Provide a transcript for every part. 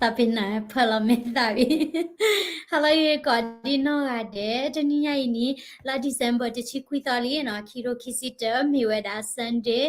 သးပ့ၤနၤဖၢလီၤမဲာ်သၣ်ဝံၤ ဟါလၢအဂ့ၤကိးဒံနီၢ်ဂၤဒဲး, တနံၤညါအံၤန့ၣ် လါ December တဆံခွံသီလံနီၤ, ခံကထိခံဆံတၢ မ့ၢ်ဝဲဒၣ် Sunday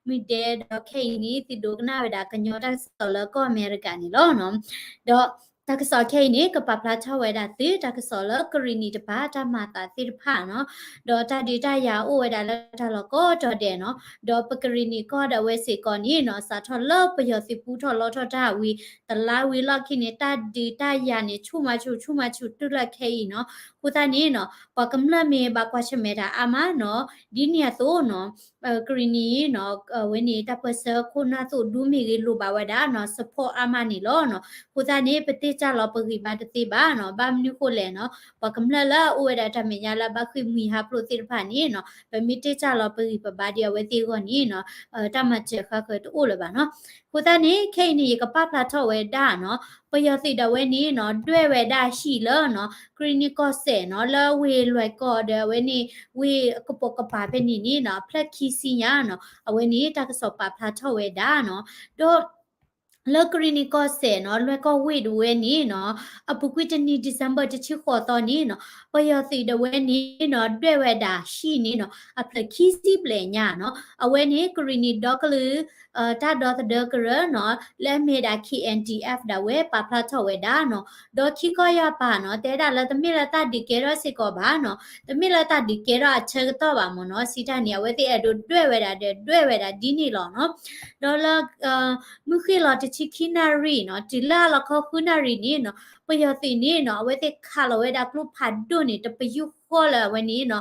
မုၢ်ဒဲး, ဒီးခဲအံၤန့ၣ် သုဒိကနၣ်ဝဲဒၣ်ကညီတၢ်ကစီၣ်လၢကီၢ်အမဲရကၤန့ၣ်လီၤနီၤ. ဒီးတၢ်ကစီၣ်ခဲအံၤန့ၣ် ကပာ်ဖျါထီၣ်ဝဲဒၣ်သု တၢ်ကစီၣ်လၢကရံၣ်နံၣ်တပၤ တၢ်မၤသးသ့ၣ်တဖၣ်နီၤ, ဒီးတၢ်ဒုးတၢ်ယၤအိၣ်ဝဲဒၣ်လၢတၢ်လီၢ်ကိးတီၤဒဲးနီၤ, ဒီးပကရံၣ်နံၣ်ကီၢ်ဒၣ်ဝဲစ့ၢ်ကီးန့ၣ်နီၤ စးထီၣ်လၢပယီၤသုးပူထီၣ်လီထီၣ်တၢ်ဝံၤ တလါဝံၤလီၢ်ခံန့ၣ် တၢ်ဒုးတၢ်ယၤန့ၣ် ဆူၣ်မၤဆူၣ် ဆူၣ်မၤဆူၣ်တုၤလၢခဲအံၤနီၤ. အဃိသတးန့ၣ်နီၤ ပှၤကမျၢၢ်မ့ၢ်ဘၣ်ကွၢ်ဆၢၣ်မဲာ်တၢ်အါမးနီၤ, ဒ်န့ၣ်အသိးနီၤ ကရံၣ်နံၣ်နီၤ အဝဲန့ၣ် တၢ်ပၢၢ်ဆၢခိၣ်နၢ်သိၣ်ဒူမ့ၢ်ဂ့ၤ လိၣ်ဘၣ်ဝဲဒၣ်နီၤ support အါမးန့ၣ်လီၤနီၤ. အဃိသတးန့ၣ် ပတ့ၢ်တၢ်လီၤပဂံၢ်ဘါတသ့ဘၣ်နီၤ, ဘၣ်မနုၤဃိလဲၣ်နီၤ ပှၤကမျၢၢ်လၢအအိၣ်ဝဲဒၣ်တၢ်မဲာ်ညါလၢအဘၣ်ဃ့ၢ်မှံဟးဖျိးသ့ၣ်တဖၣ်န့ၣ်နီၤ ပမ့ၢ်တ့ၢ်တၢ်လီၤပဂံၢ်ပဘါဒ်အဝဲသ့ၣ်အဂီၢ်န့ၣ်နီၤ တၢ်မၤစၢၤဃါဃၢၤတအိၣ်လၢၤဘၣ်နီၤ. အဃိသတးန့ၣ် ခဲအံၤန့ၣ် ယကပာ်ဖျါထီၣ်ဝဲဒၣ်နီၤ ပယီၤသုးဒၣ်ဝဲန့ၣ်နီၤ ဒွဲၣ်ဝဲဒၣ်ဟံၣ်လၢနီၤ ကရံၣ်နံၣ်ကီၢ်စဲၣ်နီၤ လၢဝ့ၢ်လွဲၢ်ကီၢ်ဒီးအဝဲန့ၣ် ဝ့ၢ်ကပိာ်ကပၤဖဲန့ၣ်န့ၣ်နီၤ အဖျၢၣ်ခံဆံညါနီၤ အဝဲန့ၣ် တၢ်ကစီၣ်ပာ်ဖျါထီၣ်ဝဲဒၣ်နီၤ. ဒီး လၢကရံၣ်နံၣ်ကီၢ်စဲၣ်နီၤ လွဲၢ်ကီၢ်ဝ့ၢ်ဒၣ်ဝဲန့ၣ်နီၤ အပူၤကွံာ်တနံၤ December တဆံဃိးသီန့ၣ်နီၤ ပယီၤသုးဒၣ်ဝဲန့ၣ်နီၤ ဒွဲၣ်ဝဲဒၣ်ဟံၣ်န့ၣ်နီၤ အဖျၢၣ်ခံဆံဘျဲၣ်ညါနီၤ အဝဲန့ၣ် ကရံၣ်နံၣ်ဒီကလုာ် တၢ်ဒီသဒၢကရၢနီၤ လၢအမ့ၢ်ဒၣ် KNDF ဒၣ်ဝဲပာ်ဖျါထီၣ်ဝဲဒၣ်နီၤ. ဒီးခံခီယၢ်ပၤနီၤ တဲဒၣ်လၢတမ့ၢ်လၢတၢ်ဒုးကဲထီၣ်စ့ၢ်ကီးဘၣ်နီၤ, တမ့ၢ်လၢတၢ်ဒုးကဲထီၣ်အဆၢကတီၢ်ဘၣ်မ့ၢ်နီၤ, စံးတၢ်န့ၣ် အဝဲသ့ၣ်အဲၣ်ဒိးဒွဲၣ်ဝဲဒၣ်ဒီးဒွဲၣ်ဝဲဒၣ်ဒ်န့ၣ်လီၤနီၤ. ဒီးလၢ မုၢ်ဃ့ၢ်လီၤတဆံခံနၣ်ရံၣ်နီၤ တုၤလၢအလီၤခီဃုနၣ်ရံၣ်န့ၣ်နီၤ ပယီၤသုးန့ၣ်နီၤ အဝဲသ့ၣ်ခးလီၤဝဲဒၣ်ကျိဖးဒိၣ်န့ၣ် တပယူာ်ဃီလၢအဝဲန့ၣ်နီၤ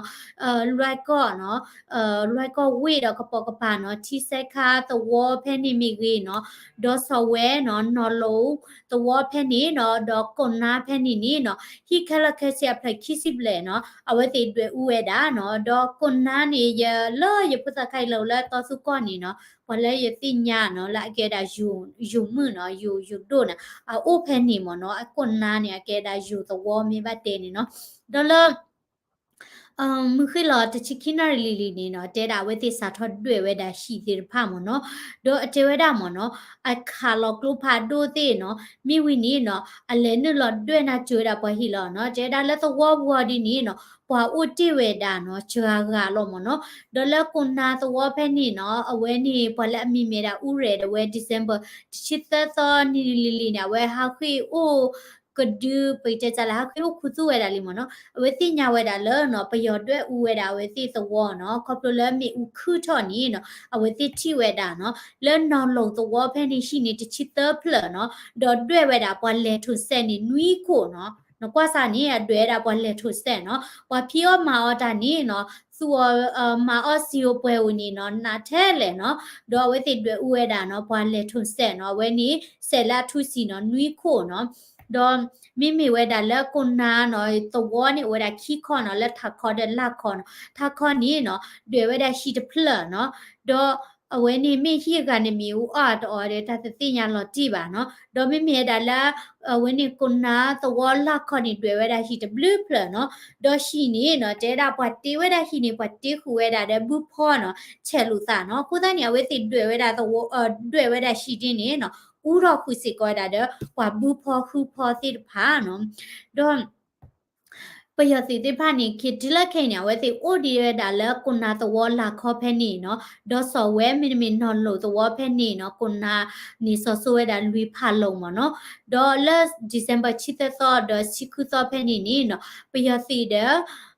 လွဲၢ်ကီၢ်နီၤ လွဲၢ်ကီၢ်ဝ့ၢ်ဒီးကပိာ်ကပၤနီၤ ထံဆဲခါသဝီဖဲန့ၣ်မ့ၢ်ဂ့ၤနီၤ, ဒီးစီၤဝဲနီၤ နီၢ်လိာ်သဝီဖဲန့ၣ်နီၤ ဒီးကိၣ်နါဖဲန့ၣ်န့ၣ်နီၤ ဟံၣ်ခဲလၢာ်ခဲဆ့အဖျၢၣ်ခံဆံဘျဲၣ်နီၤ အဝဲသ့ၣ်ဒွဲၣ်အူဝဲဒၣ်နီၤ. ဒီးကိၣ်နါန့ၣ် ယလၢယဖိသၣ်ခါအံၤလၢလၢတီသူကီၢ်န့ၣ်နီၤ ပှၤလၢယသ့ၣ်ညါနီၤ လၢအကဲဒၣ်ယိၤမုၣ်နီၤ ယိၤယိၤဒိၣ်န့ၣ် အအိၣ်ဖဲန့ၣ်မ့ၢ်နီၤ, အကိၣ်နါန့ၣ် အကဲဒၣ်ယိၤသဝီမ့ၢ်ဘၣ်တဲန့ၣ်နီၤ. ဒီးလၢ မုၢ်ဃ့ၢ်လီၤတဆံခံနၣ်ရံၣ်လံၤလံၤန့ၣ်နီၤ တဲဒၣ်အဝဲသ့ၣ်စးထီၣ်ဒွဲၣ်ဝဲဒၣ်ဟံၣ်သ့ၣ်တဖၣ်မ့ၢ်နီၤ, ဒီးအတဲဝဲဒၣ်မ့ၢ်နီၤ အခးလီၤကျိဖးဒိၣ်သ့ၣ်နီၤ မ့ၢ်ဝံၤန့ၣ်နီၤ အလဲၤနုာ်လီၤဒွဲၣ်နၤစၢၤဝဲဒၣ်ပှၤဟံၣ်လီၤနီၤ, တဲဒၣ်လၢသဝီပူၤအီၤဒ်န့ၣ်နီၤ ပှၤအိၣ်တ့ၢ်ဝဲဒၣ်နီၤ စှၤဂၤလီၤမ့ၢ်နီၤ, ဒီးလၢကိၣ်နါသဝီဖဲန့ၣ်နီၤ အဝဲန့ၣ် ပှၤလၢအမံၤမ့ၢ်ဒၣ်အူရဲၣ်ဒၣ်ဝဲ December တဆံသၢသီနံၤလံၤလံၤန့ၣ် အဝဲဟးဃ့ၢ်အိၣ် ကဒု ပတဲတၢ်လၢဟးဃ့ၢ်အိၣ်ခူသူၣ်ဝဲဒၣ်လံမ့ၢ်နီၤ, အဝဲသ့ၣ်ညါဝဲဒၣ်လၢနီၤ ပယီၤဒွဲၣ်အူဝဲဒၣ်အဝဲသ့ၣ်သဝီနီၤ, ခီဖျိလၢမ့ၣ်အူခုၣ်ထီၣ်န့ၣ်နီၤ အဝဲသ့ၣ်ထံၣ်ဝဲဒၣ်နီၤ လၢနီၢ်လိာ်သဝီဖဲန့ၣ်ဟံၣ်န့ၣ်တဆံသၢဖျၢၣ်နီၤ, ဒီးဒွဲၣ်ဝဲဒၣ်ပှၤလဲၤထိၣ်စဲးန့ၣ်နွံခိၣ်နီၤ, နကွၢ်စၢ်န့ၣ် အဒွဲၣ်ဝဲဒၣ်ပှၤလဲၤထိၣ်စဲးနီၤ, ပှၤဖံးအီၣ်မၤအီၣ်တၢ်န့ၣ်နီၤ သူၣ်အီၤမၤအီၣ်စံာ်အီၤပှဲၤဧိၤန့ၣ်နီၤ နးထဲလဲၣ်နီၤ, ဒီးအဝဲသ့ၣ်ဒွဲၣ်အူဝဲဒၣ်နီၤ ပှၤလဲၤထိၣ်စဲးနီၤ အဝဲန့ၣ် စဲးလၢအထူစံာ်နီၤ နွံခိၣ်နီၤ, ဒီးမ့မ့ၢ်ဝဲဒၣ်လၢကိၣ်နါနီၤ သဝီန့ၣ်အိၣ်ဝဲဒၣ်ခံခီနီၤ လၢထးခီဒီးလၢ်ခီနီၤ, ထးခီန့ၣ်နီၤ ဒွဲၣ်ဝဲဒၣ်ဟံၣ်တဖျၢၣ်နီၤ, ဒီးအဝဲန့ၣ်မ့ၢ်ဟံၣ်အဂၤန့ၣ်မ့ၣ်အူအီၣ်တအီၣ်ဒီး တၢ်တသ့ၣ်ညါလီၤတံၢ်ဘၣ်နီၤ, ဒီးမ့မ့ၢ်ဝဲဒၣ်လၢ အဝဲန့ၣ်ကိၣ်နါသဝီလၢ်ခီန့ၣ် ဒွဲၣ်ဝဲဒၣ်ဟံၣ်တဘျုးဖျၢၣ်နီၤ, ဒီးဟံၣ်န့ၣ်နီၤ တဲဒၣ်ပှၤတ့ဝဲဒၣ်ဟံၣ်န့ၣ် ပှၤတ့ဃုာ်ဝဲဒၣ်ဒီးဘုဖီနီၤ ဆဲးလိာ်သးနီၤ, အဃိသတးန့ၣ် အဝဲသ့ၣ်ဒွဲၣ်ဝဲဒၣ်သဝီ ဒွဲၣ်ဝဲဒၣ်ဟံၣ်ဒ်န့ၣ်နီၤ အူထီၣ်ဃုာ်စ့ၢ်ကီးဝဲဒၣ်ဒီး ပှၤဘုဖီဃုဖီသ့ၣ်တဖၣ်နီၤ, ဒီး ပယီၤသုးသ့ၣ်တဖၣ်န့ၣ် က့ၤတုၤလၢခဲအံၤန့ၣ် အဝဲသ့ၣ်အိၣ်ဒံးဝဲဒၣ်လၢကိၣ်နါသဝီလၢ်ခီဖဲန့ၣ်နီၤ, ဒီးစီၤဝဲမ့တမ့ၢ်နီၢ်လိာ်သဝီဖဲန့ၣ်နီၤ ကိၣ်နါန့ၣ်စီၤစိဝဲဒၣ်လွံၢ်ဖးလိာ်မ့ၢ်နီၤ, ဒီးလၢ December ဆံသၢသီဒီးဆံဃုသီဖဲန့ၣ်န့ၣ်နီၤ ပယီၤသုးဒီး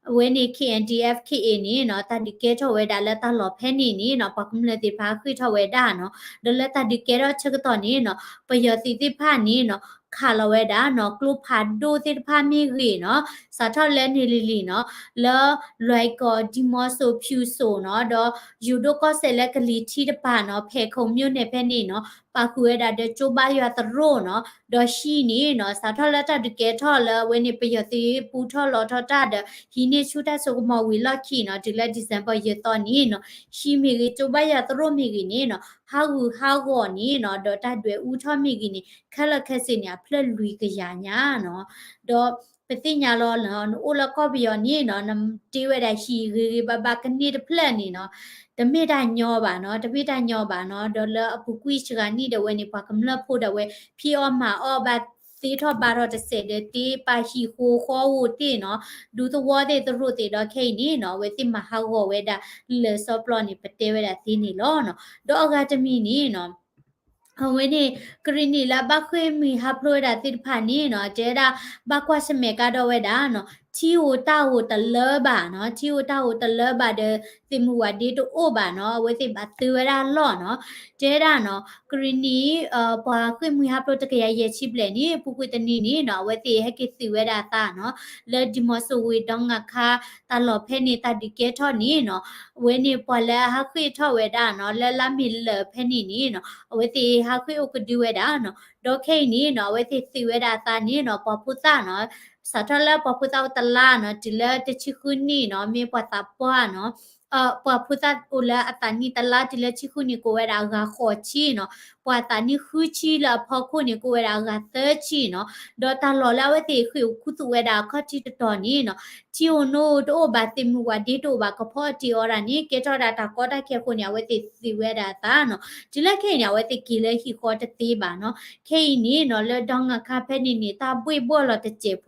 အဝဲန့ၣ် K N D F K A န့ၣ်နီၤ တၢ်ဒုးကဲထီၣ်ဝဲဒၣ်လၢတၢ်လီၢ်ဖဲန့ၣ်န့ၣ်နီၤ ပှၤကမျၢၢ်သ့ၣ်တဖၣ်ဃ့ၢ်ထီၣ်ဝဲဒၣ်နီၤ, ဒီးလၢတၢ်ဒုးကဲထီၣ်ဆၢကတီၢ်န့ၣ်နီၤ ပယီၤသုးသ့ၣ်တဖၣ်န့ၣ်နီၤ ခးလီၤဝဲဒၣ်နီၤ ကျိဖးဒိၣ်သ့ၣ်တဖၣ်မ့ၢ်ဂ့ၤနီၤ စးထီၣ်လၢန့ၣ်လံၤလံၤနီၤ လၢလွဲၢ်ကီၢ် ဒံမီစိၤ ဖၠူစိၤနီၤ ဒီးယိၤဒိၣ်ကီၢ်စဲၣ်လၢကလံၤထံးတပၤနီၤ ဖဲးခိၣ်မိၢ်န့ၣ်ဖဲန့ၣ်နီၤ ပာ်ဃုာ်ဝဲဒၣ်ဒီးကၠိဘါယွၤသရိာ်နီၤ ဒီးဟံၣ်န့ၣ်နီၤ စးထီၣ်လၢတၢ်ဒုးကဲထီၣ်လၢအဝဲန့ၣ် ပယီၤသုးပူထီၣ်လီၤထီၣ်တၢ်ဒီး ဟံးန့ၢ်ဆူၣ်တၢ်စိကမီၤဝံၤလီၢ်ခံနီၤ တုၤလၢ December ယဲၢ်သီန့ၣ်နီၤ ဟံၣ်မ့ၢ်ဂ့ၤ ကၠိဘါယွၤသရိာ်မ့ၢ်ဂ့ၤန့ၣ်နီၤ ဟးဂူာ်ဟးဂီၤန့ၣ်နီၤ ဒီးတၢ်ဒွဲၣ်အူထီၣ်မ့ၢ်ဂ့ၤန့ၣ် ခဲလၢာ်ခဲဆ့န့ၣ် အဖျၢၣ်လွံၢ်ကယၤညါနီၤ ဒီး ပသ့ၣ်ညါလီၤနီၤ, နအိၣ်လၢကီၢ်ပယီၤန့ၣ်နီၤ, နတ့ဝဲဒၣ်ဟံၣ်ဂ့ၤဂ့ၤဘၣ်ဘၣ်ကန့ၢ်တဖျၢၣ်န့ၣ်နီၤ, တမ့ၢ်တၢ်ညီဘၣ်နီၤ, တမ့ၢ်တၢ်ညီဘၣ်နီၤ. ဒီးလၢအပူၤကွံာ်စှၤနံၣ်ဒၣ်ဝဲန့ၣ် ပှၤကမျၢၢ်ဖိဒၣ်ဝဲ ဖံးအီၣ်မၤအီၣ်ဘၣ်သ့ထီၣ်ဘါထီၣ်တစဲးဒီး တ့ပာ်ဟံၣ်ဃီဃီဧိၤသ့ၣ်နီၤ, ဒူသဝီသ့ၣ်သရိာ်သ့ၣ်ဒီး ခဲအံၤန့ၣ်နီၤ အဝဲသ့ၣ်မၤဟးဂီၤဝဲဒၣ်လၢာ်စီပျီန့ၣ် ပတဲဝဲဒၣ်သ့န့ၣ်လီၤနီၤ. ဒီးအဂၤတမံၤန့ၣ်နီၤ အဝဲန့ၣ် ကရံၣ်နံၣ်လၢအဘၣ်ဃ့ၢ်မှံဟးဖျိးဝဲဒၣ်သ့ၣ်တဖၣ်န့ၣ်နီၤ, တဲဝဲဒၣ် ဘၣ်ကွၢ်ဆၢၣ်မဲာ်ကါဒီးဝဲဒၣ်နီၤ, ထံဧိၤတၢ်ဧိၤတလၢဘၣ်နီၤ, ထံဧိၤတၢ်ဧိၤတလၢဘၣ်ဒီး သုးမုၢ်ဝးဒ့တအိၣ်ဘၣ်နီၤ, အဝဲသ့ၣ်ဘၣ်သုးဝဲဒၣ်လီၢ်နီၤ. တဲဝဲဒၣ်နီၤ ကရံၣ်နံၣ် ပှၤဃ့ၢ်မှံဟးဖျိးတကယၤယဲၢ်ဆံဘျဲၣ်န့ၣ် အပူၤကွံာ်တနံၤန့ၣ်နီၤ အဝဲသ့ၣ်ဟဲက့ၤသုးဝဲဒၣ်အသးနီၤ, လၢဒံမီစိဝ့ၤ ဒီငါခါ တၢ်လီၢ်ဖဲန့ၣ် တၢ်ဒုးကဲထီၣ်န့ၣ်နီၤ, အဝဲန့ၣ်ပှၤလၢအဟးဃ့ၢ်ထီၣ်ဝဲဒၣ်နီၤ လၢလါမ့ၤလၢာ်ဖဲန့ၣ်န့ၣ်နီၤ အဝဲသ့ၣ်ဟးဃ့ၢ်အိၣ်ကဒုဝဲဒၣ်နီၤ. ဒီးခဲအံၤန့ၣ်နီၤ အဝဲသ့ၣ်သုးဝဲဒၣ်အသးန့ၣ်နီၤ ပှၤဖိသၣ်နီၤ စးထီၣ်လၢပှၤဖိသၣ်အိၣ်တလါနီၤ တုၤလၢတဆံဃုနံၣ်နီၤ မ့ၢ်ပှၤသးပှၢ်နီၤ ပှၤဖိသၣ်အိၣ်လၢအသးနံၣ်တလါတုၤလၢဆံဃုနံၣ် ကိးဝဲဒၣ်အဂၤဃိးဆံနီၤ, ပှၤသးနံၣ်ဃုဆံလၢအဖီခိၣ်န့ၣ် ကိးဝဲဒၣ်အဂၤသၢဆံနီၤ. ဒီးတၢ်လီၢ်လၢအဝဲသ့ၣ်ဃ့ၢ်အိၣ်ခူသူၣ်ဝဲဒၣ်အခီၣ်ထံးတတီၤန့ၣ်နီၤ ထံဧိၤနိဧိၤတအိၣ်ဘၣ် သုးမုၢ်ဝးဒ့တအိၣ်ဘၣ် ကဖီအီၣ်တ့ၢ်အီဒၣ်န့ၣ် ကဲထီၣ်ဝဲဒၣ်တၢ်ကီတၢ်ခဲအဃိန့ၣ် အဝဲသ့ၣ်သုးဝဲဒၣ်အသးနီၤ. တုၤလၢခဲအံၤန့ၣ် အဝဲသ့ၣ်က့ၤလၢဟံၣ်ဃီတသ့ဘၣ်နီၤ. ခဲအံၤန့ၣ်နီၤ လၢဒီငါခါဖဲန့ၣ်န့ၣ် တၢ်ဘှ့ၣ်ဘှီၣ်လီၤတစဲးဖိ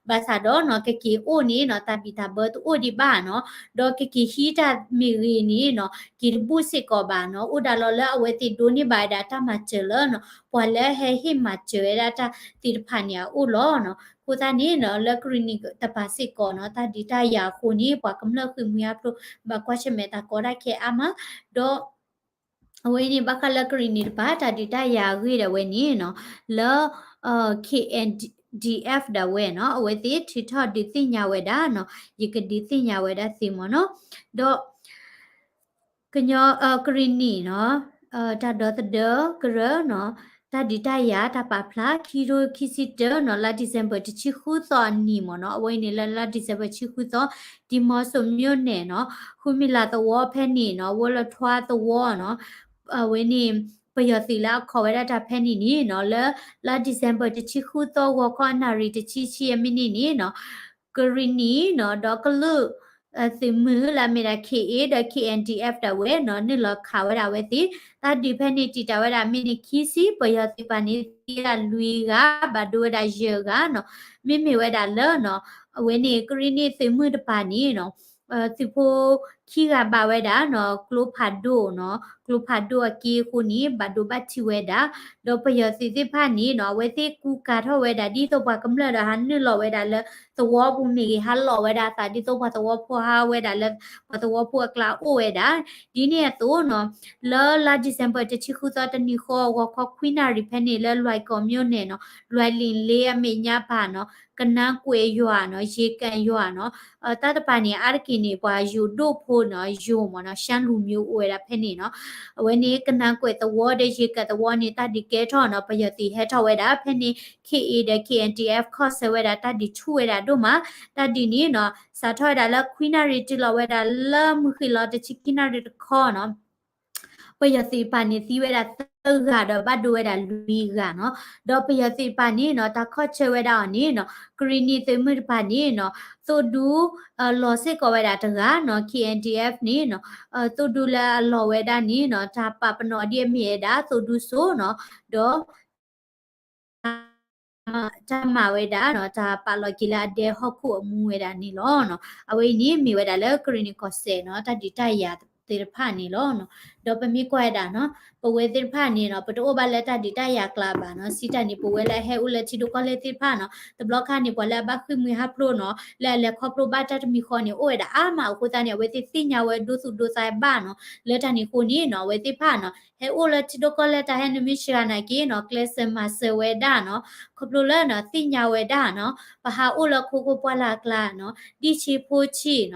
ဘၣ်ဆၣ်ဒီးနီၤ ကက့ၤအိၣ်န့ၣ်နီၤ တၢ်ဘံၣ်တၢ်ဘၢတအိၣ်ဒံးဘၣ်နီၤ, ဒီးကက့ၤဟံးတၢ်မ့ၢ်ဂ့ၤန့ၣ်နီၤ က့ၤတဘူၣ်စ့ၢ်ကီးဘၣ်နီၤ, အိၣ်ဒၣ်လီၤလၢအဝဲသ့ၣ်ဒိးန့ၢ်ဘၣ်ဝဲဒၣ်တၢ်မၤစၢၤလၢနီၤ ပှၤလၢဟဲဟ့ၣ်မၤစၢၤဝဲဒၣ်တၢ်သ့ၣ်တဖၣ်န့ၣ်အအိၣ်လီၤနီၤ. အဃိသတးန့ၣ်နီၤ လၢကရံၣ်နံၣ်တပၤစ့ၢ်ကီးနီၤ တၢ်ဒုးတၢ်ယၤအဃိန့ၣ် ပှၤကမျၢၢ်ဃ့ၢ်မှံဟးဖျိး ဘၣ်ကွၢ်ဆၢၣ်မဲာ်တၢ်ကီတၢ်ခဲအါမး, ဒီး အဝဲန့ၣ် ဘၣ်ဃးလၢကရံၣ်နံၣ်တပၤ တၢ်ဒုးတၢ်ယၤအဂ့ၢ်ဒၣ်ဝဲန့ၣ်နီၤ, လၢ K N D F ဒၣ်ဝဲနီၤ အဝဲသ့ၣ်ထုးထီၣ်ဒုးသ့ၣ်ညါဝဲဒၣ်နီၤ, ယကဒုးသ့ၣ်ညါဝဲဒၣ်သ့မ့ၢ်နီၤ, ဒီး ကညီ ကရံၣ်နံၣ်နီၤ တၢ်ဒီသဒၢကရၢနီၤ, တၢ်ဒုးတၢ်ယၤတၢ်ပာ်ဖျါ ခံကထိခံဆံတၢနီၤ လါ December တဆံဃုသီအနံၤမ့ၢ်နီၤ, အဝဲအံၤန့ၣ်လၢလါ December တဆံဃုသီ ဒံမီစိမြို့နယ်နီၤ ဃုမ့ၢ်လးသဝီဖဲန့ၣ်နီၤ ဝီလီၤထွါသဝီနီၤ, အဝဲန့ၣ် ပယီၤသုးလၢအခီၣ်ဝဲဒၣ်တၢ်ဖဲန့ၣ်န့ၣ်နီၤ လၢလါ December တဆံဃုသီ ဂီၤခီအနၣ်ရံၣ် တဆံဆံအမံးနံးန့ၣ်နီၤ ကရံၣ်နံၣ်နီၤ ဒီးကလုာ် သုးမုၢ်လၢအမ့ၢ်ဒၣ် K A ဒီး K N D F ဒၣ်ဝဲနီၤ နုာ်လီၤခးဝဲဒၣ်အဝဲသ့ၣ်, တၢ်ဒုးဖဲန့ၣ်တံာ်တာ်ဝဲဒၣ်မံးနံးခံဆံ ပယီၤသုးတဖၣ်န့ၣ် သံဝဲဒၣ်လွံၢ်ဂၤ ဘၣ်ဒိဝဲဒၣ်ယဲၢ်ဂၤနီၤ, မ့မ့ၢ်ဝဲဒၣ်လၢနီၤ အဝဲန့ၣ် ကရံၣ်နံၣ်သုးမုၢ်တဖၣ်န့ၣ်နီၤ သုးဖိခံဂၤဘၣ်ဝဲဒၣ်နီၤ ကျိဖးဒိၣ်နီၤ ကျိဖးဒိၣ်အက့အဃိန့ၣ် ဘၣ်ဒိဘၣ်ထံးဝဲဒၣ်, ဒီးပယီၤသုးသ့ၣ်တဖၣ်န့ၣ်နီၤ အဝဲသ့ၣ်ကူကၤထီၣ်ဝဲဒၣ် ဒ်သိးပှၤကမျၢၢ်ဒီးဟးနုာ်လီၤဝဲဒၣ်လၢ သဝီပူၤမ့ၢ်ဂ့ၤ ဟးလီၤဝဲဒၣ်အသး ဒ်သိးပှၤသဝီဖိဟးဝဲဒၣ်လၢ ပှၤသဝီဖိအကျါအိၣ်ဝဲဒၣ်, ဒ်န့ၣ်အသိးနီၤ လၢလါ December တဆံဃုသီတနံၤဃီ ဂီၤခီခွံနၣ်ရံၣ်ဖဲန့ၣ် လၢလွဲၢ်ကီၢ်မြို့နယ်နီၤ လွဲၢ်လ့ၣ်လ့အမဲာ်ညါပၢ်နီၤ ကနါကွဲးယွၤနီၤ ယ့ကၣ်ယွၤနီၤ တၢ်တပၤန့ၣ် အါတက့ၢ်န့ၣ် ပှၤယိၤဒိၣ်ဖိနီၤ ယိၤမ့ၢ်နီၤ ရှမ်းလူမျိုး အိၣ်ဝဲဒၣ်ဖဲန့ၣ်နီၤ, အဝဲန့ၣ် ကနါကွဲးသဝီဒီးယ့ကၣ်သဝီန့ၣ် တၢ်ဒုးကဲထီၣ်နီၤ ပယီၤသုးဟဲထီၣ်ဝဲဒၣ် ဖဲန့ၣ် K A ဒီး K N D F ခီၣ်ဆၢဝဲဒၣ် တၢ်ဒုးဆူၣ်ဝဲဒၣ်ဒိၣ်မး, တၢ်ဒုးန့ၣ်နီၤ စးထီၣ်ဝဲဒၣ်လၢခွံနၣ်ရံၣ်တုၤလီၤဝဲဒၣ်လၢမုၢ်ဃ့ၢ်လီၤတဆံခံနၣ်ရံၣ်တခီနီၤ ပယီၤသုးတဖၣ်န့ၣ် သံဝဲဒၣ်သၢဂၤဒီးဘၣ်ဒိဝဲဒၣ်လွံၢ်ဂၤနီၤ, ဒီးပယီၤသုးတဖၣ်န့ၣ်နီၤ တၢ်ခီၣ်ဆၢဝဲဒၣ်အီၤန့ၣ်နီၤ ကရံၣ်နံၣ်သုးမုၢ်တဖၣ်န့ၣ်နီၤ သိၣ်ဒူ လီၤစ့ၢ်ကီးဝဲဒၣ်တဂၤနီၤ K N D F န့ၣ်နီၤ သိၣ်ဒူလၢအလီၤဝဲဒၣ်န့ၣ်နီၤ တၢ်ပာ်ပနီၣ်ဒ်အမ့ၢ်ဝဲဒၣ် သိၣ်ဒူစိနီၤ ဒီး တၢ်မၤဝဲဒၣ်နီၤ တၢ်ပာ်လီၤက့ၤလၢအဒဲဟီၣ်ခိၣ်အမူဝဲဒၣ်န့ၣ်လီၤနီၤ. အဝဲအံၤန့ၣ်မ့ၢ်ဝဲဒၣ်လၢကရံၣ်နံၣ်ကီၢ်စဲၣ်နီၤ တၢ်ဒုးတၢ်ယၤသ့ၣ်တဖၣ်န့ၣ်လီၤနီၤ. ဒီးပမ့ၢ်ကွၢ်ဝဲဒၣ်နီၤ ပဝဲသ့ၣ်တဖၣ်န့ၣ်နီၤ ပတအိၣ်ဘၣ်လၢတၢ်ဒုးတၢ်ယၤကျါဘၣ်နီၤ. စံးတၢ်န့ၣ် ပဝဲလၢအဟဲအိၣ်လၢထံဒိၣ်ကီၢ်လဲၢ်သ့ၣ်တဖၣ်နီၤ တဘျီခါန့ၣ် ပှၤလၢအဘၣ်ဃ့ၢ်မှံဟးဖျိးနီၤ လၢအလဲၤခီဖျိဘၣ်တၢ်တမံၤဃီန့ၣ် အိၣ်ဝဲဒၣ်အါမးအဃိသတးန့ၣ် အဝဲသ့ၣ်သ့ၣ်ညါဝဲဒိသူၣ်ဒိသးဘၣ်နီၤ. လၢတၢ်န့ၣ်အဃိန့ၣ်နီၤ အဝဲသ့ၣ်တဖၣ်နီၤ ဟဲအိၣ်လၢထံဒိၣ်ကီၢ်လဲၢ်တၢ်ဟဲနုာ်မ့ၢ်စှၤနာ်က့နီၤ ကျဲးစၢးမၤစၢၤဝဲဒၣ်နီၤ ခီဖျိလၢနီၤ သ့ၣ်ညါဝဲဒၣ်နီၤ ပဟးအိၣ်လၢခိခိၣ်ပှၢ်လၢ်အကျါနီၤ ဒံၣ်ဆံးဖိဆံး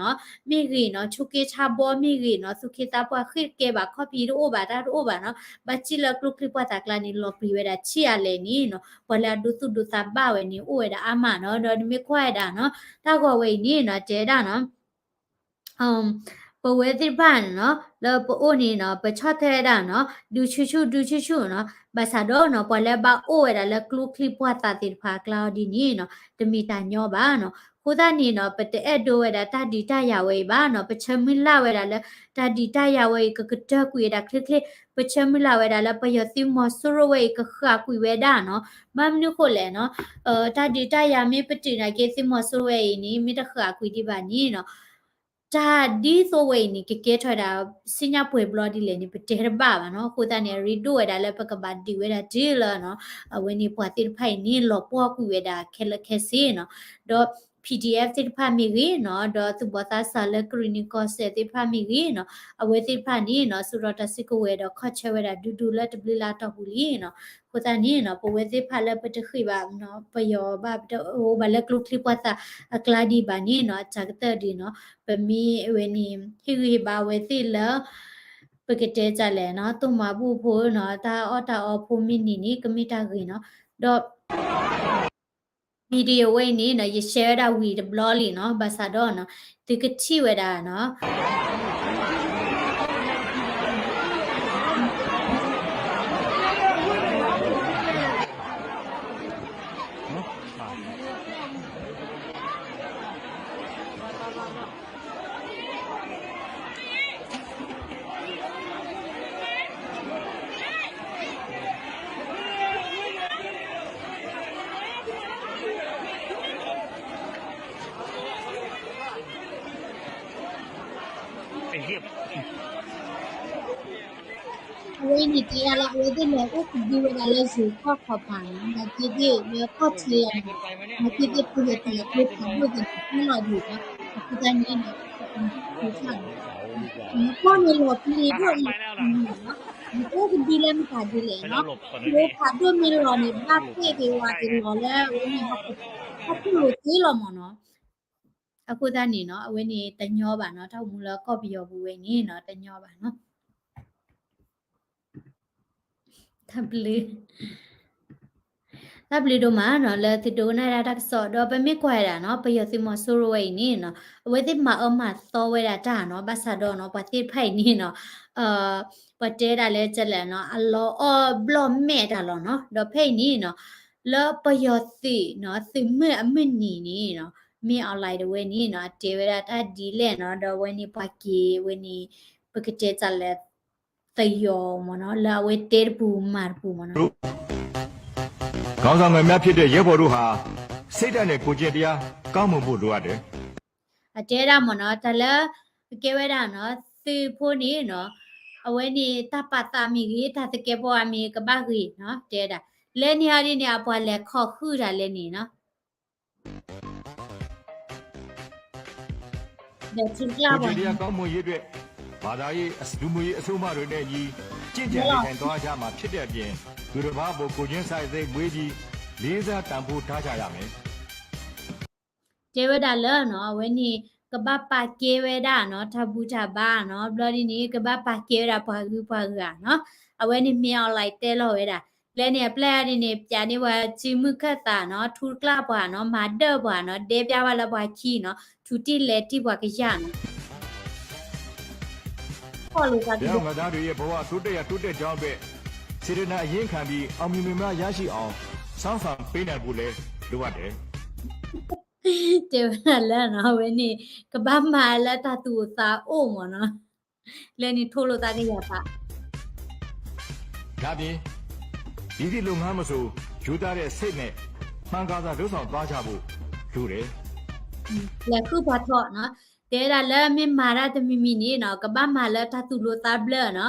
နီၤ မ့ၢ်ဂ့ၤနီၤ ဆူးက့ထါဘီမ့ၢ်ဂ့ၤနီၤ သူၣ်က့သးပှၢ်ဃ့ၢ်တကဲဘၣ် ခီၣ်ဖံးတအိၣ်ဘၣ် တၢ်တအိၣ်ဘၣ်နီၤ ဘၣ်စံၣ်လၢကျိချံပှၢ်သးကျါန့ၣ် လီၤပျံၤဝဲဒၣ်ဆံးအါလဲၣ်န့ၣ်နီၤ ပှၤလၢအဒိသူၣ်ဒိသးဘၣ်ဝဲန့ၣ် အိၣ်ဝဲဒၣ်အါမးနီၤ. ဒီးနမ့ၢ်ကွၢ်ဝဲဒၣ်နီၤ တၢ်ဂီၤဝဲအံၤန့ၣ်နီၤ တဲဝဲဒၣ်နီၤ ပ ပဝဲသ့ၣ်တဖၣ်နီၤ လၢပအိၣ်န့ၣ်နီၤ ပဆီၣ်ထွဲဝဲဒၣ်နီၤ ဒုးဆူၣ်ဆူၣ် ဒုးဆူၣ်ဆူၣ်နီၤ ဘၣ်ဆၣ်ဒီးနီၤ ပှၤလၢဘၣ်အိၣ်ဝဲဒၣ်လၢကျိချံမျိာ်သၣ်သ့ၣ်တဖၣ်အကျါအီၤဒ်န့ၣ်နီၤ တမ့ၢ်တၢ်ညီဘၣ်နီၤ. အဃိသတးန့ၣ်နီၤ ပတအဲၣ်ဒိးဝဲဒၣ်တၢ်ဒုးတၢ်ယၤဝဲအံၤဘၣ်နီၤ. ပဆၢမုၢ်လၢ်ဝဲဒၣ်လၢ တၢ်ဒုးတၢ်ယၤဝဲအံၤ ကကတၢၢ်ကွံာ်ဝဲဒၣ်ချ့ချ့, ပဆၢမုၢ်လၢ်ဝဲဒၣ်လၢပယီၤသုးမီၤစိရိၤဝဲအံၤ ကဃၣ်ကွံာ်ဝဲဒၣ်နီၤ. ဘၣ်မနုၤဃိလဲၣ်နီၤ တၢ်ဒုးတၢ်ယၤမ့ၢ်ပတုာ်နာ်က့ သုးမီၤစိရိၤဝဲအံၤန့ၣ် မ့ၢ်တဃၣ်ကွံာ်ဒံးဘၣ်န့ၣ်နီၤ တၢ်ဒ်သိးဝဲအံၤန့ၣ် ကကဲထီၣ်ဝဲဒၣ် စံၣ်ညီၣ်ပှဲၤဘျီဒ်လဲၣ်န့ၣ် ပတဲတဘၣ်ဘၣ်နီၤ. အဃိသတးန့ၣ် အရ့ဒိၣ်ဝဲဒၣ်လၢပကဘၣ်ဒုးဝဲဒၣ်တုၤလၢနီၤ အဝဲန့ၣ်ပှၤသ့ၣ်တဖၣ်အံၤန့ၣ် လီၤပှီၢ်ကွံာ်ဝဲဒၣ်ခဲလၢာ်ခဲဆ့နီၤ. ဒီး P D F သ့ၣ်တဖၣ်မ့ၢ်ဂ့ၤနီၤ, ဒီးသူၣ်ဘီၣ်သးစၢ်လၢကရံၣ်နံၣ်ကီၢ်စဲၣ်သ့ၣ်တဖၣ်မ့ၢ်ဂ့ၤနီၤ, အဝဲသ့ၣ်တဖၣ်န့ၣ်နီၤ စိာ်ထီၣ်တၢ်စုကဝဲၤဒီးခီၣ်ဆၢဝဲဒၣ်ဒူဒူလၢတဘျုးလါအတီၢ်ပူၤလံနီၤ. အဃိသတးန့ၣ်နီၤ ပဝဲသ့ၣ်တဖၣ်လၢပတဃ့ၢ်ဘၣ်နီၤ ပယီၤဘၣ် ပတအိၣ်ဘၣ်လၢကျိချံမျိာ်သၣ်အကျါဒံးဘၣ်န့ၣ်နီၤ အတၢ်ကတၢၢ်ဒံးနီၤ ပမ့ၢ်ဝဲန့ၣ် ဟ့ၣ်ဂံၢ်ဟ့ၣ်ဘါဝဲသ့ၣ်လၢ ပကတဲဒ်လဲၣ်နီၤ သိၣ်မၤဘူၣ်ဖိနီၤ တၢ်အီၣ်တၢ်အီဖိမ့ၢ်န့ၢ်န့ၣ် ကမ့ၢ်တၢ်ဂ့ၤနီၤ. ဒီး video ဝဲအံၤန့ၣ်နီၤ ယ share ဝဲဒၣ်ဝံၤတဘျီလံနီၤ ဘၣ်ဆၣ်ဒီးနီၤ သုကထံၣ်ဝဲဒၣ်နီၤ အဝဲန့ၣ်တဲဒၣ်လၢ အဝဲသ့ၣ်လဲၤအိၣ်ကဒုဝဲဒၣ်လၢယိၤကီၢ်ခီပၤနီၤ နာ်က့သ့ၣ်လၢကီၢ်ချၢယၤန့ၣ် နာ်က့သ့ၣ်ဖိယၤတလးကျိဖးဒိၣ်သ့ၣ်န့ၣ် ဖဲလီၤဒံးနီၤ အဃိသတးန့ၣ်နီၤ နကီၢ်န့ၣ်လီၤပျံၤဒိၣ်အံၤနီၤ နကအိၣ်ကဒုလၢမတၤဒ်လဲၣ်နီၤ ကျိဖးဒိၣ်မ့ၢ်လီၤန့ၣ် ဘၣ်သ့ၣ်သ့ၣ်ဝဲသ့ၣ်လီၤလၢအဝဲန့ၣ် ဟီၣ်ခိၣ်လိၤသ့လီၤမ့ၢ်နီၤ. အဃိသတးန့ၣ်နီၤ အဝဲန့ၣ်တညီဘၣ်နီၤ တၢ်အိၣ်မူလၢကီၢ်ပယီၤပူၤဝဲန့ၣ်နီၤ တညီဘၣ်နီၤ. တၢ်ဘျုး တၢ်ဘျုးဒိၣ်မးနီၤ လၢသုဒိကနၣ်ဒၣ်တၢ်ကစီၣ် ဒီးပမ့ၢ်ကွၢ်ဝဲဒၣ်နီၤ ပယီၤသုးမီၤစိရိၤဝဲအံၤန့ၣ်နီၤ အဝဲသ့ၣ်မၤအၢမၤသီဝဲဒၣ်တၢ်နီၤ ဘၣ်ဆၣ်ဒီးနီၤ ပှၤသ့ၣ်တဖၣ်အံၤန့ၣ်နီၤ ပှၤတဲဒၣ်လၢကလဲၣ်နီၤ အလီၤအီၣ်ဘျီၣ်မဲာ်တၢ်လီၤနီၤ ဒီးဖဲအံၤန့ၣ်နီၤ လၢပယီၤသုးနီၤ သုးမုၢ်အမုၢ်နံၤန့ၣ်နီၤ မ့ၢ် online တဝဲန့ၣ်နီၤ အတဲဝဲဒၣ်တၢ်ဒ်လဲၣ်နီၤ ဒီးအဝဲန့ၣ်ပှၤက့ၤဝဲန့ၣ် ပကတဲဒ်လဲၣ် သယီၤမ့ၢ်နီၤ လၢအဝဲတဲတပူၤမၤတပူၤမ့ၢ်နီၤ ခေါင်းဆောင်တွေများဖြစ်တဲ့ ရဲဘော်တို့ဟာ စိတ်ဓာတ်နဲ့ ကိုယ်ကျင့်တရား ကောင်းမွန်ဖို့ လိုအပ်တယ်. အတဲဒၣ်မ့ၢ်နီၤ တၢ်လၢ ကဲဝဲဒၣ်နီၤ သုးဖိန့ၣ်နီၤ အဝဲန့ၣ်တၢ်ပာ်သးမ့ၢ်ဂ့ၤ တၢ်သကဲးပဝးမ့ၢ်ကဘၣ်ဂ့ၤနီၤ တဲဒၣ် လၢန့ၣ်အီၤဒ်န့ၣ် အပှၤလဲၤခီၣ်ဃုာ်တၢ်လဲၣ်န့ၣ်နီၤ ဒီးထံကျါပှၤန့ၣ် ကိုယ်ကျင့်တရားကောင်းမွန်ရေးအတွက် ဘာသာရေး၊ လူမှုရေးအဆုံးအမတွေနဲ့အညီ ကျင့်ကြံနေထိုင်သွားကြမှာဖြစ်တဲ့အပြင် သူတစ်ပါးအပေါ်ကိုယ်ချင်းစာရိတ်သိမ်းမွေးပြီး လေးစားတန်ဖိုးထားကြရမယ်. တဲဝဲဒၣ်လၢနီၤ အဝဲန့ၣ် ကဘၣ်ပာ်ကဲဝဲဒၣ်နီၤ တၢ်ဘူၣ်တၢ်ဘါနီၤ ဘျီဒ်န့ၣ် ကဘၣ်ပာ်ကဲဝဲဒၣ်ပှၤဂုၤပှၤဂၤနီၤ အဝဲန့ၣ်မ့ၢ် online တဲလီၤဝဲဒၣ် လၢန့ၣ်အပျဲၢ်ဒ်န့ၣ် ပျးန့ၢ်ပှၤစုမုၢ်ခၢၣ်သးနီၤ ထူတကျါပှၤနီၤ မၤဒၢၣ်ပှၤနီၤ ဒဲပျါဝဲလၢပှၤခံနီၤ ထူတံၢ်လဲၤတံၢ်ပှၤကယၢ်နီၤ ဘုရားငါးပါးတို့ရဲ့ဘဝတိုးတက်ရာတိုးတက်ကြောင်းအတွက် စေတနာအရင်းခံပြီး အောင်မြင်မှုများရရှိအောင် စွမ်းဆောင်ပေးနိုင်ဖို့လည်း လိုအပ်တယ်. တဲဝဲဒၣ်လၢနီၤ အဝဲန့ၣ် ကဘၣ်မၤလၢတၢ်သူၣ်အိၣ်သးအိၣ်မ့ၢ်နီၤ လၢန့ၣ်ထိၣ်လိာ်သးကယၤသး ဒါဖြင့် မည်သည့်လုပ်ငန်းမဆို ရိုးသားတဲ့စိတ်နဲ့ မှန်ကန်စွာလုပ်ဆောင်သွားကြဖို့လိုတယ်. လဲၤဃုပှၤထီၣ်နီၤ တဲဝဲဒၣ်လၢမ့ၢ်မၤတၢ်တမံၤမံၤန့ၣ်နီၤ ကဘၣ်မၤလၢတၢ်သူၣ်လိာ်သးဘျၢနီၤ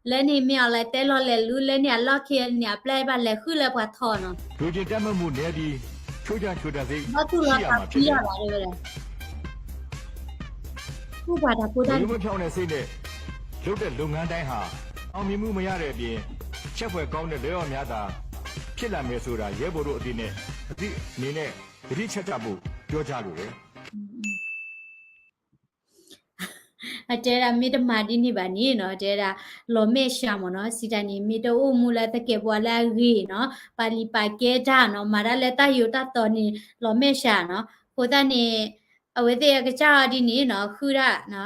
လၢန့ၣ်မ့ၢ် online တဲလီၤလဲၤလူၤ လၢန့ၣ်အလီၢ်ခံန့ၣ် အပျဲၢ်ဘၣ်လဲၤဃုလၢပှၤထီၣ်နီၤ လူကျင်တတ်မတ်မှုနည်းပြီး ချိုးချံချိုးချံစိတ်ရှိရမှာဖြစ်တယ်. ဘၣ်သူၣ်လီၤသးသံလီၤဘၣ်တဲဝဲဒၣ် ဃုပှၤတၢ်ဖိတၢ်လံၤ လူမျိုးဖြောင့်တဲ့စိတ်နဲ့လုပ်တဲ့လုပ်ငန်းတိုင်းဟာ အောင်မြင်မှုမရတဲ့အပြင် ရှက်ဖွယ်ကောင်းတဲ့လုပ်ရပ်များသာ ဖြစ်လာမယ်ဆိုတာ ရဲဘော်တို့အနေနဲ့ သတိ အနေနဲ့ သတိချက်ချဖို့ပြောကြားလိုတယ်. အတဲဒၣ်မ့ၢ်တမၤဒ်န့ၣ်ဘၣ်န့ၣ်နီၤ တဲဒၣ် လီၤမဲာ်ဆှးမ့ၢ်နီၤ စံးတၢ်န့ၣ် မ့ၢ်တအိၣ်မူလၢသကဲးပဝးလၢအဂ့ၤနီၤ ပာ်လံာ်ပာ်ကဲတၢ်နီၤ မၤတၢ်လၢတၢ်ယိးတၢ်သီန့ၣ် လီၤမဲာ်ဆှးနီၤ အဃိသတးန့ၣ် အဝဲသ့ၣ်အကစၢ်အီၤဒ်န့ၣ်နီၤ ဃုဒၣ်နီၤ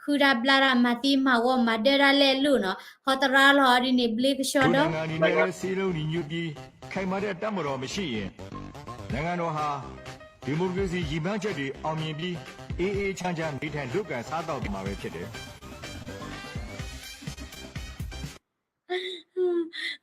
ခုတၢ်ဘျၣ်တၢ်မၤသံမၤဝီမၤဒၢတၢ်လဲၣ်လိၣ်နီၤ, ဟီသရၣ်လီၤဒ်န့ၣ် ဘျ့ကဆှီဒီး နိုင်ငံရေးစည်းလုံးညီညွတ်ပြီး ခိုင်မာတဲ့တပ်မတော်မရှိရင် နိုင်ငံတော်ဟာ ဒီမိုကရေစီရည်မှန်းချက်တွေအောင်မြင်ပြီး အေးအေးချမ်းချမ်းနေထိုင်လုပ်ကိုင်စားသောက်မှာပဲဖြစ်တယ်။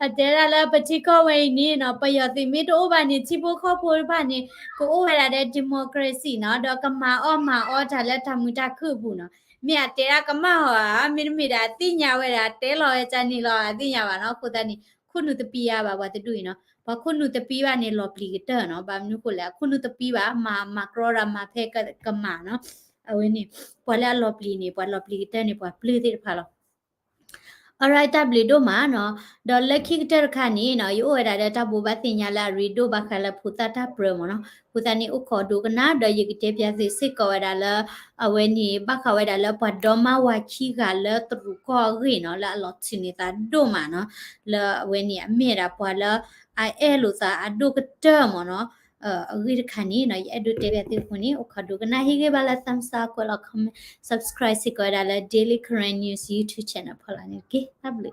အတဲဒၣ်လၢပထံကီၢ်ဝဲအံၤန့ၣ်နီၤ ပယီၤသုးမ့ၢ်တအိၣ်ဘၣ်န့ၣ် ထံဖိကီၢ်ဖိတဖၣ်န့ၣ် ကအိၣ်ဝဲဒၣ်ဒီး democracy နီၤ, ဒီးကမၤအီၣ်မၤအီတၢ်လၢတၢ်မုာ်တၢ်ခုၣ်အပူၤနီၤ. မ့ၢ်အတဲဒၣ်ကမၣ်ဟီဧါ, မ့တမ့ၢ်ဒီးအသ့ၣ်ညါဝဲဒၣ် တဲလီၤဝဲကန့ၣ်လီၤ အသ့ၣ်ညါဘၣ်နီၤ. အဃိသတးန့ၣ် ခိၣ်နူာ်တပံဘၣ် ပှၤတဒူၣ်အံၤနီၤ, ပှၤခိၣ်နူာ်တပံဘၣ်န့ၣ် လီၤပျံၤကတၢၢ်နီၤ. ဘၣ်မနုၤဃိလဲၣ်, အခိၣ်နူာ်တပံဘၣ် မၤမၤကြီဒီးမၤဖဲကမၣ်နီၤ. အဝဲန့ၣ် ပှၤလၢအလီၤပျံၤန့ၣ် ပှၤလီၤပျံၤကတၢၢ်န့ၣ် ပှၤပျၢ်သ့ၣ်တဖၣ်လီၤ. Alright တၢ်ဘျုးဒိၣ်မးနီၤ. ဒီးလၢခံကတၢၢ်တခါန့ၣ်နီၤ ယအိၣ်ဝဲဒၣ်ဒီးတၢ်ဘိးဘၣ်သ့ၣ်ညါလၢအရ့ဒိၣ်ဘၣ်ဃးလၢဖိသၣ်တၢ်ပြၢမ့ၢ်နီၤ. အဃိသတးန့ၣ် အိၣ်ခိးဒိကနၣ် ဒီးယကတဲပၠးသုစ့ၢ်ကီးဝဲဒၣ်လၢ အဝဲန့ၣ် ဘၣ်ဃးဝဲဒၣ်လၢပှၤဒီမါဝၤခံဂၤလၢတရူးကီၢ်အဂ့ၢ်နီၤ, လၢအလီၤထုးန့ၢ်သးဒိၣ်မးနီၤ, လၢအဝဲန့ၣ်အမ့ၢ်ဝဲဒၣ်ပှၤလၢအအဲၣ်လိာ်သးအဒိၣ်ကတၢၢ်မ့ၢ်နီၤ. အဂ့ၢ်တခါန့ၣ်နီၤ ယအဲၣ်ဒိးတဲပၠးသုအဃိန့ၣ် အိၣ်ခိးဒိကနၣ် ဟ့ၣ်ဂံၢ်ဘါလၢ thumbs up ကွဲးလီၤ comment, subscribe စ့ၢ်ကီးဝဲဒၣ်လၢ Daily Karen News YouTube channel ဖီလာ်န့ၣ်တက့ၢ်. တၢ်ဘျုး